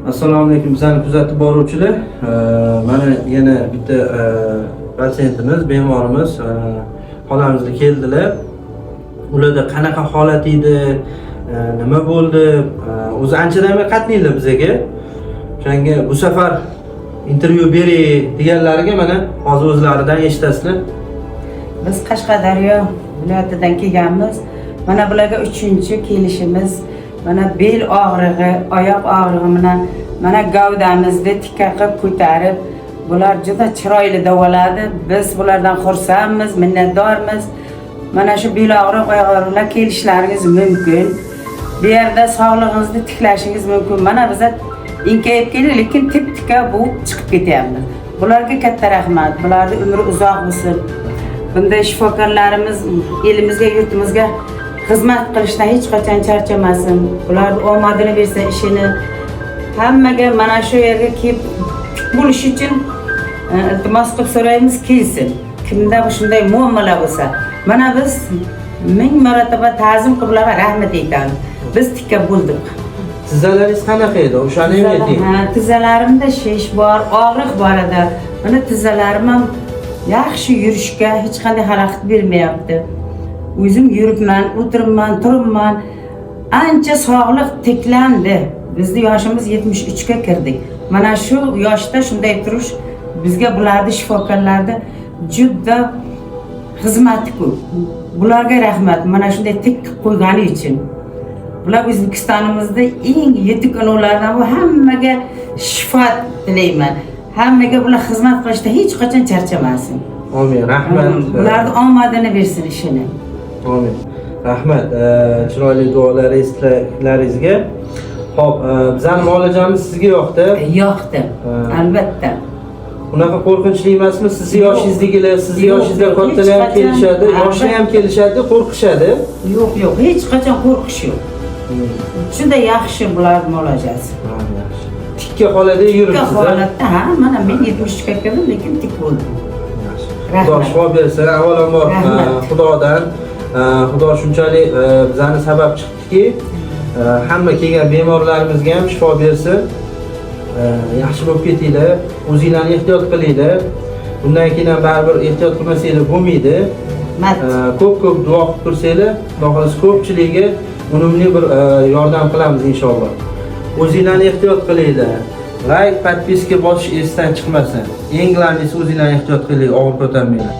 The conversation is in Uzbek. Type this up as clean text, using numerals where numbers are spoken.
Assalomu alaykum, bizani kuzatib boruvchilar. Mana yana bitta patsientimiz, bemorimiz, xolamizlar keldilar. Ularda qanaqa holat edi, nima bo'ldi? O'zi anchadan beri qatnaydilar bizaga. O'shanga bu safar intervyu beray deganlariga mana hozir o'zlaridan eshitasizlar. Biz Qashqadaryo viloyatidan kelganmiz. Mana bularga uchinchi kelishimiz. Mana bel og'rig'i, oyoq og'rig'i bilan mana gavdamizni tikka qilib ko'tarib, bular juda chiroyli davoladi. Biz bulardan xursandmiz, minnatdormiz. Mana shu bel og'riq, oyoq og'riqlar kelishlaringiz mumkin. Bu yerda sog'lig'ingizni tiklashingiz mumkin. Mana biza enkayib keldik, lekin tip tikka bo'lib chiqib ketyapmiz. Bularga katta rahmat. Bularni umri uzoq bo'lsin. Bunday shifokorlarimiz elimizga, yurtimizga xizmat qilishdan hech qachon charchamasin. Bularni omadini bersin ishini. Hammaga mana shu yerga kelib tik bo'lish uchun iltimos qilib so'raymiz, kelsin. Kimda shunday muammolar bo'lsa. Mana biz ming marotaba ta'zim qilib ularga rahmat aytamiz. Biz tikka bo'ldik. Tizzalaringiz qanaqa edi? O'shani ham ayting. Ha, tizzalarimda shish bor, og'riq bor edi. Mana tizzalarim ham yaxshi yurishga hech qanday xalaqit bermayapti. O'zim yuribman, o'tiribman, turibman. Ancha sog'liq tiklandi. Bizni yoshimiz 73 ga kirdik. Mana shu yoshda shunday turish bizga bularni, shifokorlarni juda xizmati ko'p. Bularga rahmat. Mana shunday tik qilib qo'ygani uchun. Bular O'zbekistonimizda eng yetuk ulardan, bu hammaga shifo tilayman. Hammaga bular xizmat qilishda hech qachon charchamasin. Amin. Rahmat. Bularni omadini bersin ishini. Amin. Rahmat chiroyli duolaringiz, tilaklaringizga. Xo'p, bizani muolajamiz sizga yoqdi. Yoqdi. Ha. Albatta. Unaqa qo'rqinchli emasmi? Sizni Yo'q. yoshingizdagilar, sizni Yo'q, yoshingizda yo'q, kattalar ham hech qachon. kelishadi, yoshlar ham kelishadi, qo'rqishadi. Yo'q, hech qachon qo'rqish yo'q. Juda yaxshi bular muolajasi. Ha, yaxshi. Tikka holatda Tikka yuribsiz, a? Holatda, ha, mana men 73 ga kirdim, lekin tik bo'ldim. Yaxshi. Rahmat. Xudo shifo bersin. Avvalambor Rahmat. Xudodan, Xudo shunchalik bizani sabab chiqdiki, hamma kelgan bemorlarimizga ham shifo bersin. Yaxshi bo'lib ketinglar, o'zinglarni ehtiyot qilinglar. Bundan keyin ham baribir ehtiyot qilmasanglar bo'lmaydi. Rahmat. Ko'p-ko'p duo qilib tursanglar, Xudo xohlasa ko'pchiligiga unumli bir yordam qilamiz inshaalloh. O'zinglarni ehtiyot qilinglar. Лайк, подписка bosish esdan chiqmasin. Eng главный si, o'zinglarni ehtiyot qilinglar, og'ir ko'tarmanglar.